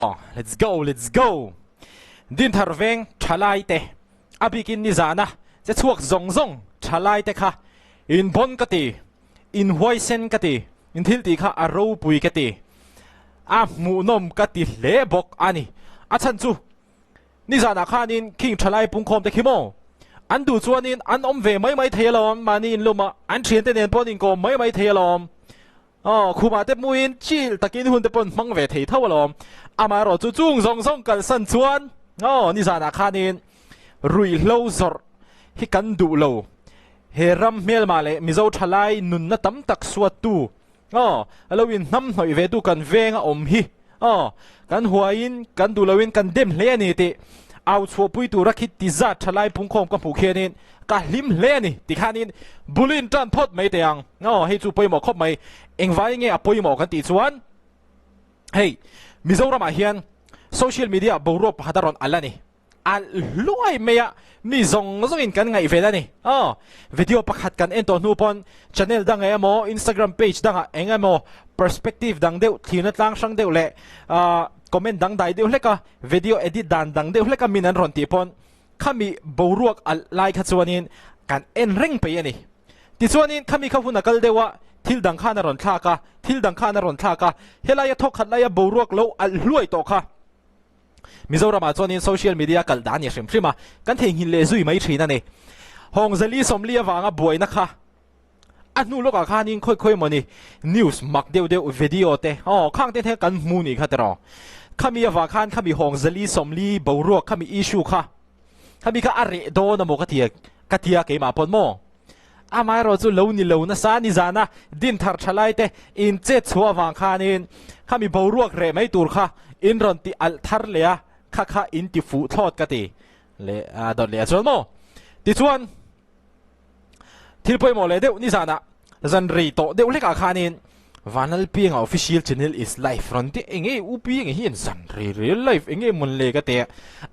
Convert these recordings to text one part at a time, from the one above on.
Let's go let's go Dinthar veng thalai te a bikin nizana che chhuak zawng zawng thalai te kha in bawn ka ti in huaisen ka ti in thil tih kha a ropui ka ti a hmuhnawm ka ti hle bawk a ni a chhan chu nizanah khanin khing thalai pungkhawm te khi maw an duh chuanin an awm ve mai mai thei alawm mahni inluma an thiante nen pawh an inkawm mai mai thei alawm. Aw, khumah te hmuin chill takin hun te pawn hmang ve thei tho alawm. Amaherawh chu chung zawng zawng kalsan chuan aw nizanah khanin ruihhlo zawrh hi kan duh lo. He ram hmelmah leh Mizo thalai nunna tam tak suattu aw a lo inhnamhnawih ve tu kan veng a awm hi aw kan huaiin kan duh loin kan dem hle a ni tih au chhuahpui tura khi ti zat thalai pungkhawm ka hmuh khianin ka hlim hle a ni ti khanin bulin tan phawt mai teh ang. Aw, hei chu pawimawh khawp mai. Engvai nge a pawimawh kan tih chuan hei Mizoramah hian social media boruak pakhat a rawn alh a ni. Alh hluai mai a, mi zawng zawngin kan ngaih vel a ni. Aw, video pakhat kan en tawh hnu pawn channel dangah emaw Instagram page dangah eng emaw perspective dang deuh, thlirna tlang hrang deuh leh comment dang dai deuh hlek a, video edit dan dang deuh hlek a min an rawn tih pawn khami boruak alh lai kha chuanin kan en reng pei a ni. Tichuanin khami kha hun a kal deuh a, thil dang khan a rawn thlak a, thil dang khan a rawn thlak a, helaia thawk khat laia boruak lo alh hluai tawh kha Mizoramah chuanin social media kalh dan a ni hrim hrim a, kan theihnghilh leh zui mai thin a ni. Hawngzali Sawmli avanga buaina kha a hnu lawkah khanin khawi khawi emawni news mak deuh deuh video te aw khang te kan hmu nih kha tiraw. Khami avang khan khami Hawngzali Sawmli boruak khami issue kha khami kha a reh dawn amaw ka ti ka tia keimah pawn maw. Amaherawh chu lo ni lo nasa nizana Dinthar thalai te in chet chhuah avang khanin khami boruak reh mai tur kha in rawn ti alh thar leh a kha kha in ti fuh thlawt ka ti leh a dawt leh a chuan maw. Tichuan. Thil pawimawh leh deuh nizanah zan rei tawh deuh hlekah khanin Vanlalpianga official channel is live rawn tih eng nge U Pianga hian zan rei rei live eng nge mawn le ka ti a,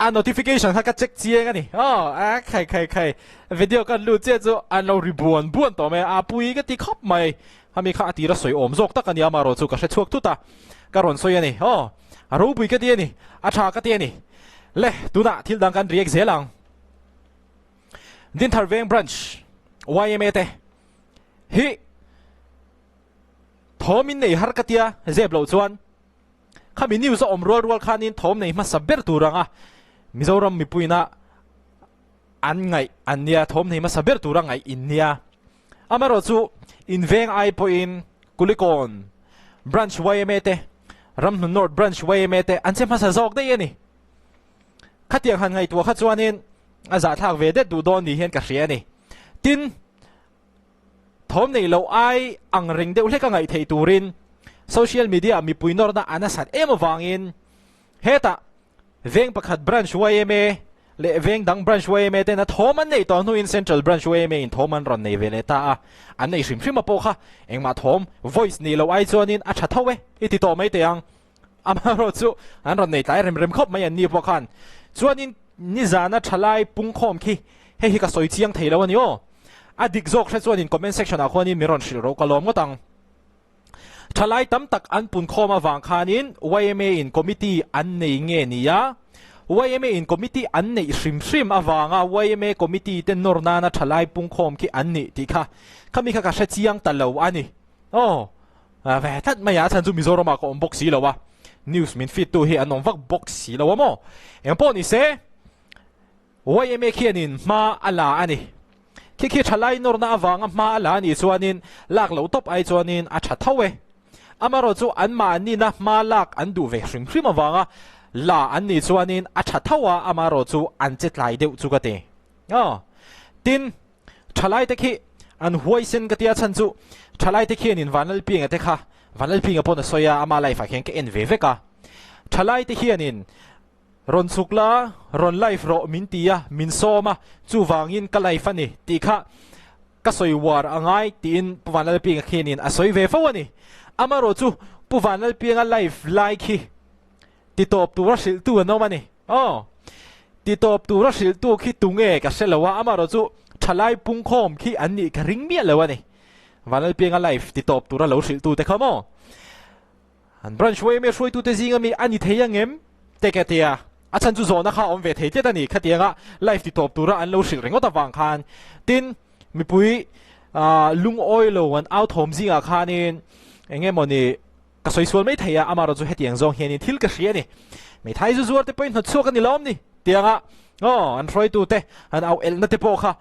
a notification kha ka check chiang a ni aw a khai khai khai video kan lut chiah chu an lo ri buan buan tawh mai a, a pui ka ti khawp mai hami kha a tira sawi awm zawk tak a nia amaherawh chu ka hre chhuak thut a ka rawn sawi a ni aw a ropui ka ti a ni a tha ka ti a ni le tunah thil dang kan react zel ang. Dinthar Veng Branch yma te hi thawm in nei har ka tia zep loh chuan khami news a awm rual rual khanin thawm nei hmasa ber tur anga Mizoram mipuina an ngaih an nia thawm nei hmasa ber tura ngaih in nia. Amaherawh chu in veng ai pawhin Kulikawn Branch yma te Ramhlun North Branch yma te an che hmasa zawk daih a ni. Khatiang han ngaihtuah kha chuanin a zahthlak ve det duh dawn ni hian ka hria a ni. Tin, thawm nei loh ai ang reng deuh hlek a ngaih theih turin social media ah mipui nawrna a nasat em avangin hetah veng pakhat branch yma leh veng dang branch yma ten a thawm an neih tawh hnuin central branch yma in thawm an rawn nei ve leh ta a, an nei hrim hrim a pawh kha engmah thawm voice nih loh ai chuanin a tha tho e i ti tawh mai teh ang. Amaherawh chu an rawn nei tlai rem rem khawp mai an ni pawh khan. Chuanin nizana thalai pungkhawm khi hei hi ka sawi chiang thei lo a ni aw. A dik zawk hre chuanin comment section ah khuanin min rawn hrilh ro ka lawm ngawt ang. Thalai tam tak an punkhawm avang khanin yma in committee an nei nge ni a, yma in committee an neih hrim hrim avanga yma committee te nawr nana thalai pungkhawm khi an nih tih kha khami kha ka hre chiang ta lo a ni aw. Ve tlat mai a, a chhan chu Mizoram ah ka awm bawk si lo a, news min feed tu hi an awm vak bawk si lo a maw? Eng pawh ni se, yma khianin hma a la a ni. Khi khi thalai nawrna avanga hma a la a nih chuanin lak loh tawp ai chuanin a tha tho e. Amaherawh chu anmahnina hma lak an duh ve hrim hrim avanga la an nih chuanin a tha tho a, amaherawh chu an che tlai deuh chu ka ti. Aw. Tin, Thalai te khi an huaisen ka tia chhan chu thalai te khianin Vanlalpianga te kha Vanlalpianga pawn a sawi a, ama life ah khian ka en ve vek a. Thalai te hianin rawn chhuk la, rawn life rawh min ti a, min sawm a, chuvangin ka life a ni tih kha ka sawi uar a ngai tiin Pu Vanlalpianga khianin a sawi ve fo a ni. Amaherawh chu Pu Vanlalpianga life lai khi Titawp tura hrilhtu an awm a ni. Aw. Titawp tura hrilhtu khi tunge ka hre lo a, amaherawh chu thalai pungkhawm khi an nih ka ring miah lo a ni. Vanlalpianga life titawp tura lo hrilhtu te kha maw? An branch yma hruaitute zinga mi a ni thei ang em? Te ka ti a, a chhan chu zawhna kha a awm ve thei tlat a ni. Khatianga live ti tawp tura an lo hrilh ringawt avang khan tin mipui lungawi lo an au thawm zingah khanin eng emaw ni ka sawi sual mai thei a, amaherawh chu hetiang zawng hianin thil ka hria a ni. Meithai zu zuar te pawhin hnawt chhuak a ni lawm ni tianga aw an hruaitute an au elna te pawh kha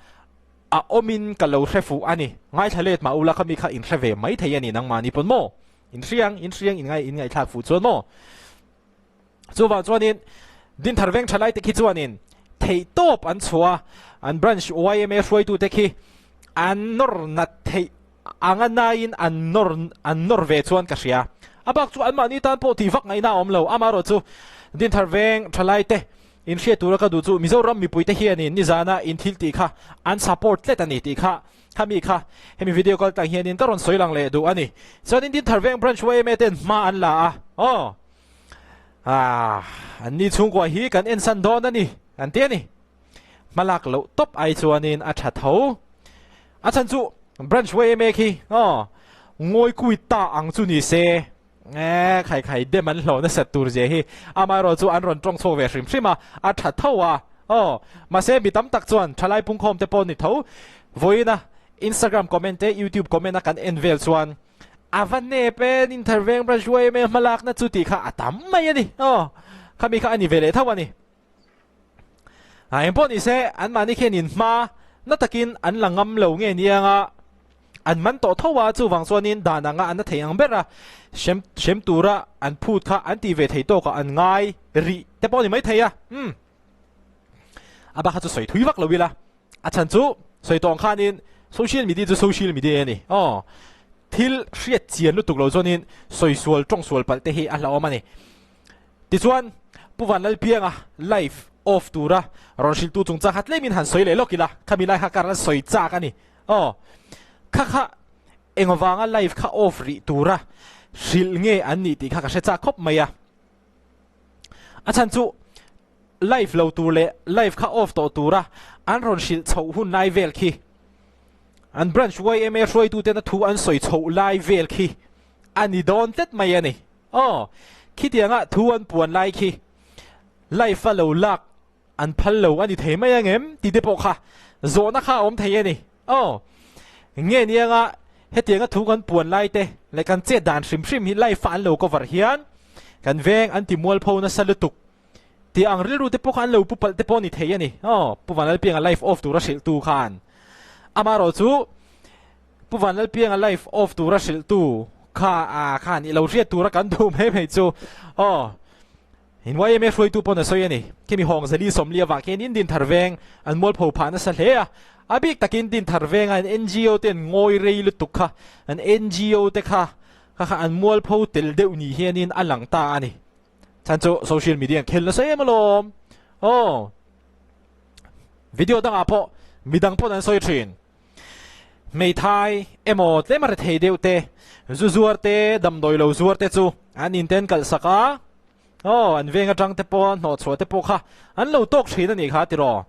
a awmin ka lo hre fuh a ni. Ngaithla let mah ula kha mi kha in hre ve mai thei a ni nangmahni pawn maw? In hriang, in hriang in ngai in ngaihthlak fuh chuan maw? Chuvang chuanin Dinthar veng tha laite khi chuanin theihtawp an chhuah a, an branch yma hruaitute khi an nawr nat theih anga naiin an nawr an nawr ve chuan ka hria. A bak chu anmahni tan pawh tih vak ngaihna a awm lo. Amaherawh chu Dinthar veng tha laite in hriat tura ka duh chu Mizoram mipuite hianin nizana in thil tih kha an support tlet a ni tih kha Khami kha hemi video kal tlang hianin ka rawn sawi lang leh duh a ni. Chuanin Dinthar Veng Branch yma ten hma an la a, aw ah an ni chhungkua hi kan ensan dawn a ni an ti a ni. Hma lak loh tawp ai chuanin a tha tho. A chhan chu Branch yma khi aw ngawi kui ta ang chu ni se e khai khai dem an hlawh nasat tur zia hi amaherawh chu an rawn tawng chhuak ve hrim hrim a, a tha tho a aw. Mahse mi tam tak chuan thalai pungkhawm te pawh ni tho vawiina Instagram comment te YouTube comment a kan en vel chuan a va nep e Nintharveng Branch yma hmalakna chu tih kha a tam mai a ni aw. Khami kha a ni ve leh tho a ni. A engpawh ni se anmahni khian in hma na takin an la ngam lo nge niang a, an man tawh tho a, chuvang chuanin dan anga an na thei ang ber a, hrem hrem tura an phut kha an tih ve thei tawkah an ngai rih te pawh a ni maithei a, umm a bak kha chu sawi thui vak lo ila, a chhan chu sawi tawh ang khanin social media chu social media a ni aw, thil hriat chian lutuk lo chuanin sawi sual tawng sual palh te hi a hlauhawm a ni. Tichuan, Pu Vanlalpianga live off tura rawn hrilhtu chungchang kha tlemin han sawi leh lawk ila, khami lai kha ka rawn sawi chak a ni. Aw, kha kha eng vanga live kha off rih tura hrilh nge an nih tih kha ka hre chak khawp mai a. A chhan chu live lo tur leh live kha off tawh tura an rawn hrilh chhoh hun lai vel khi, an branch yma hruaitutena thu an sawi chhoh lai vel khi a ni dawn tlat mai a ni. Aw, khitianga thu an puan lai khi live a lo lak an phal lo a ni thei mai ang em tih te pawh kha zawhna kha a awm thei a ni. Aw, nge nianga hetianga thu kan puan lai te leh kan chet dan hrim hrim hi live a an lo cover hian kan veng an ti mualpho nasa lutuk tih ang rilru te pawh kha an lo pu palh te pawh a ni thei a ni. Aw, Pu Vanlalpianga live off tura hrilhtu khan amaherawh chu Pu Vanlalpianga live off tura hrilhtu kha a khan i lo hriat tura kan duh mai mai chu aw in yma hruaitu pawn a sawi a ni. Khimi hawng zali sawmli avang khian in Dinthar veng an mualpho phah nasa hle a, a bik takin Dinthar venga an NGO te an ngawi rei lutuk kha an NGO te kha kha kha an mualpho tel deuh ni hianin a lang ta a ni. Chhan chu social media an khel nasa em alawm aw video dangah pawh midang pawn an sawi thin. Hmeithai emaw tlem a rethei deuh te, zu zuar te, damdawi lo zuar te chu an inten kalh sak a, aw an veng atang te pawh hnawh chhuah te pawh kha an lo tawk thin a nih kha tiraw.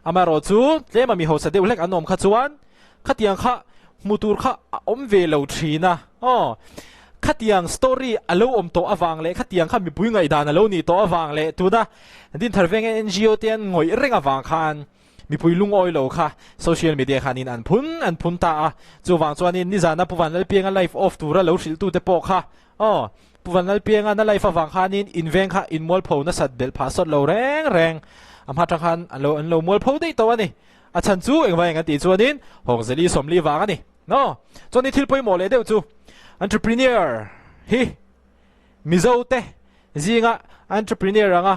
Amaherawh chu tlem a mi hausa deuh hlek an awm kha chuan khatiang kha hmu tur kha a awm ve lo thin a, aw khatiang story a lo awm tawh avang leh khatiang kha mipui ngaihdan a lo nih tawh avang leh tuna Dinthar Veng NGO te an ngawih reng avang khan Mipui lungawi lo kha social media khanin an phun an phun ta a, chuvang chuanin nizana Pu Vanlalpianga live off tura lo hrilhtute pawh kha aw Pu Vanlalpianga na live avang khanin inveng kha inmualpho nasat belh phah sawt lo reng reng a hma tang khan an lo an lo mualpho daih tawh a ni. A chhan chu engvai eng an tih chuanin Hawngzeli 40 vang a ni. No. Chuanin thil pawimawh leh deuh chu entrepreneur hi Mizo te zinga entrepreneur anga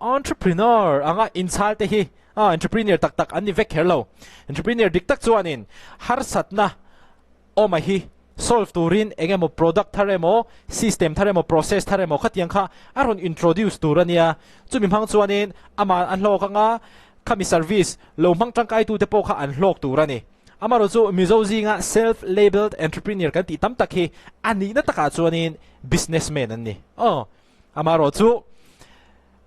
entrepreneur anga inchhal te hi entrepreneur tak tak an ni vek kher lo. Entrepreneur dik tak chuanin harsatna awma hi solve turin eng emaw product thar emaw system thar emaw process thar emaw khatiang kha a rawn introduce tur a nia. Chumi hmang chuanin amah an hlawk anga khami service lo hmang tangkaitute pawh kha an hlawk tur a ni. Amaherawh chu Mizo zinga self-labelled entrepreneur kan tih tam tak hi a nihna takah chuanin businessman an ni. Aw, amaherawh chu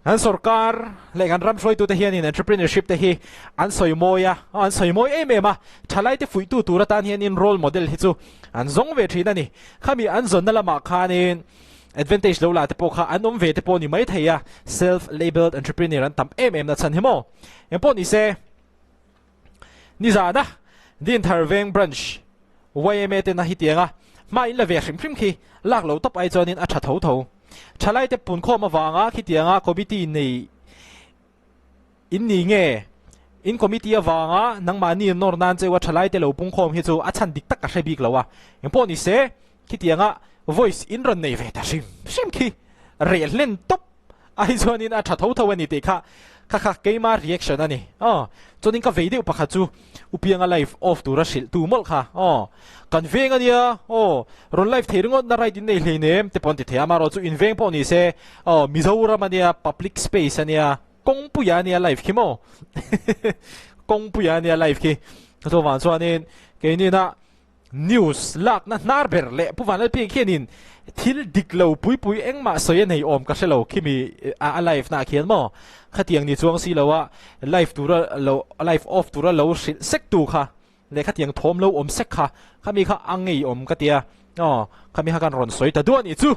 kan sorkar leh kan ram hruaitute hianin entrepreneurship te hi an sawi mawi a, an sawi mawi em em a, thalaite fuihtu tur atan hianin role model hi chu an zawng ve thin a ni. Khami an zawnna lamah khanin. Advantage lo la te pawh kha an awm ve te pawh ni mai thei a, self labelled entrepreneur an tam em em na chhan hi maw? Engpawh ni se, nizana Dinthar Veng Branch yma tena hitianga hma in la ve hrim hrim khi lak lo tawp ai chuanin a tha tho tho. Thalai te punkhawm avanga khitianga committee nei In ni nge? In committee avanga nangmahni nawr nan cheu a thalai te lo pungkhawm hi chu a chhan dik tak ka hre bik lo a. Engpawh ni se, khitianga voice in rawn nei ve ta hrim hrim khi reh hlen tawp ai chuanin a tha tho tho a ni tih kha kha kha keima reaction a ni. Aw, chuanin ka vei deuh pakhat chu U Pianga live off tura hrilh tu mawlh kha. Aw, kan veng a nia, aw, rawn live thei ringawt na right in nei hleinem te pawh an ti thei a, amaherawh chu in veng pawh ni se, aw, Mizoram a nia, public space a nia, kawngpuia a nia live khi maw? Kawngpuia a nia live khi. Chuvang chuanin keinina News lakna hnar ber leh Pu Vanlalpiang khianin thil dik lo pui pui engmah sawi a nei awm ka hre lo khimi a live na ah khian maw khatiang ni chuang si lo a live tura lo live off tura lo hrilh sek tu kha leh khatiang thawm lo awm sek kha khami kha a ngei awm ka tia aw khami kha kan rawn sawi ta duah nih chu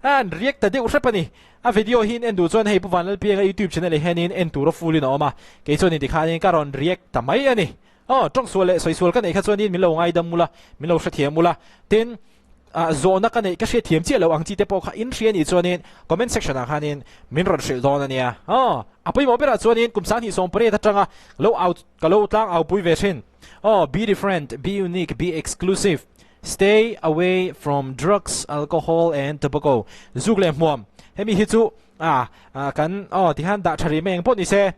an react ta deuh hrep a ni a video hi in en duh chuan hei Pu Vanlalpianga youtube channel ah hianin en tura full in a awm a kei chuan in tikhanin ka rawn react ta mai a ni. Aw, tawngsual leh sawisual ka neih kha chuanin min lo ngaidam ula, min lo hrethiam ula. Tin, ah, zawhna ka neih ka hriatthiam chiah lo ang chi te pawh kha in hria nih chuanin comment section ah khanin min rawn hrilh dawn a nia. Aw, a pawimawh berah chuanin kum 28 atanga lo au, ka lo tlang au pui ve thin. Aw, be different, be unique, be exclusive, stay away from drugs, alcohol and tobacco. Zuk leh hmuam, hemi hi chu, ah, kan, aw, tikhan dah tha rih mai engpawh ni se.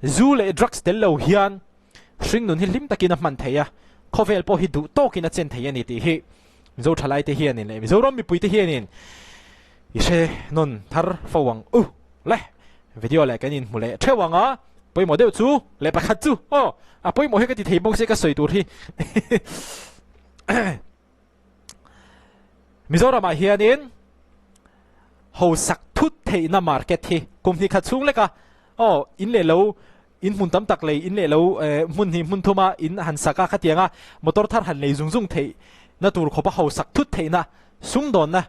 Zu leh drugs tel lo hian hringnun hi hlim takin a hman thei a, khawvel pawh hi duh tawkin a chen thei a ni tih hi Mizo thalaite hianin leh Mizoram mipuite hianin i hre nawn thar fo ang u le. Video leh kan inhmu leh theuh ang a, pawimawh deuh chu leh pakhat chu aw a pawimawh hi ka ti thei bawk se ka sawi tur hi Mizoramah hianin hausak thut theihna market hi kum hnih khat chhung leka aw in leh lo in hmun tam tak lei in leh lo hmun hnih hmun thuma in han sak a khatianga motor thar han lei zung zung theih na tur khawpa hausak thut theihna sumdawnna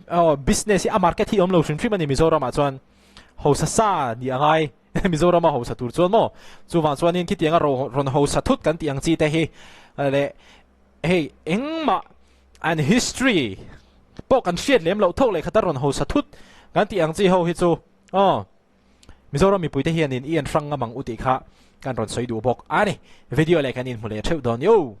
aw business hi a market hi awm lo hrim hrim a ni Mizoramah chuan hausa sa ni a ngai Mizorama hausa tur chuan maw chuvang chuanin khitianga rawn hausa thut kan tih ang chi te hi leh Hei engmah an history pawh kan hriat lem loh thawk leh khat a rawn hausa thut kan tih ang chi ho hi chu aw Mizoram mipui te hianin i en hrang ngam ang u tih kha kan rawn sawi duh bawk a ni. Video leh kan inhmu leh theuh dawn yo.